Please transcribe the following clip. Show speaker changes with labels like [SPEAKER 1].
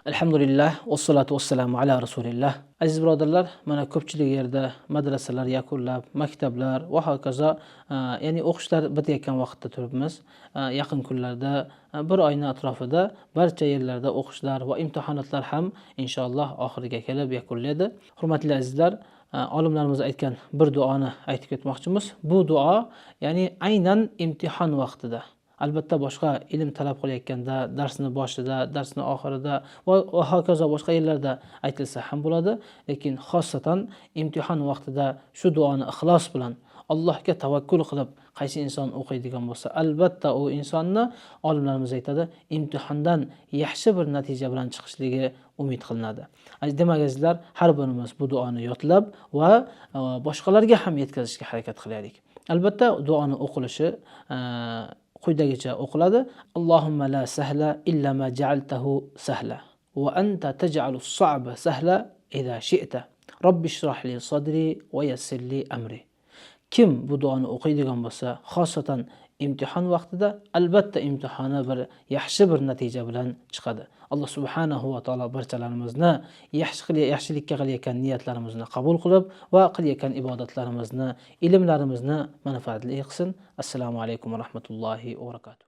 [SPEAKER 1] Alhamdulillah, vassalotu vassalamu ala rasulillah. Aziz birodarlar, mana ko'pchilik yerda madrasalar yakunlab, maktablar va hokazo, ya'ni o'qishlar bitayotgan vaqtda turibmiz. Yaqin kunlarda bir oyning atrofida barcha yerlarda o'qishlar va imtihonatlar ham inshaalloh oxiriga kelib yakunlaydi. Hurmatli azizlar, olimlarimiz aytgan bir duoni aytib ketmoqchimiz. Bu duo, ya'ni aynan imtihon vaqtida, albatta boshqa ilm talab qilayotganda, darsni boshida, darsni oxirida va hokazo boshqa yerlarda aytilsa ham bo'ladi, lekin xossatan imtihon vaqtida shu duoni ixlos bilan Allohga tavakkul qilib qaysi inson o'qiydigan bo'lsa, albatta u insonni, olimlarimiz aytadi, imtihondan yaxshi bir natija bilan chiqishligi umid qilinadi. Demak, azizlar, har birimiz bu duoni yodlab va boshqalarga ham yetkazishga harakat qilaylik. Albatta duoni o'qilishi quyidagicha o'qiladi: Allohumma la sahla illa ma ja'altahu sahla va anta taj'alu as-sa'ba sahla idha shi'ta. Robbi ishrah li sadri va yassir li amri. Kim bu duoni o'qiydigan bo'lsa, xosatan imtihon vaqtida, albatta imtihoni bir yaxshi bir natija bilan chiqadi. Alloh subhanahu va taolo barchalarimizni yaxshilikka qilayotgan niyatlarimizni qabul qilib va qilayotgan ibodatlarimizni, ilmlarimizni manfaatli qilsin. Assalomu alaykum va rahmatullohi va barakatuh.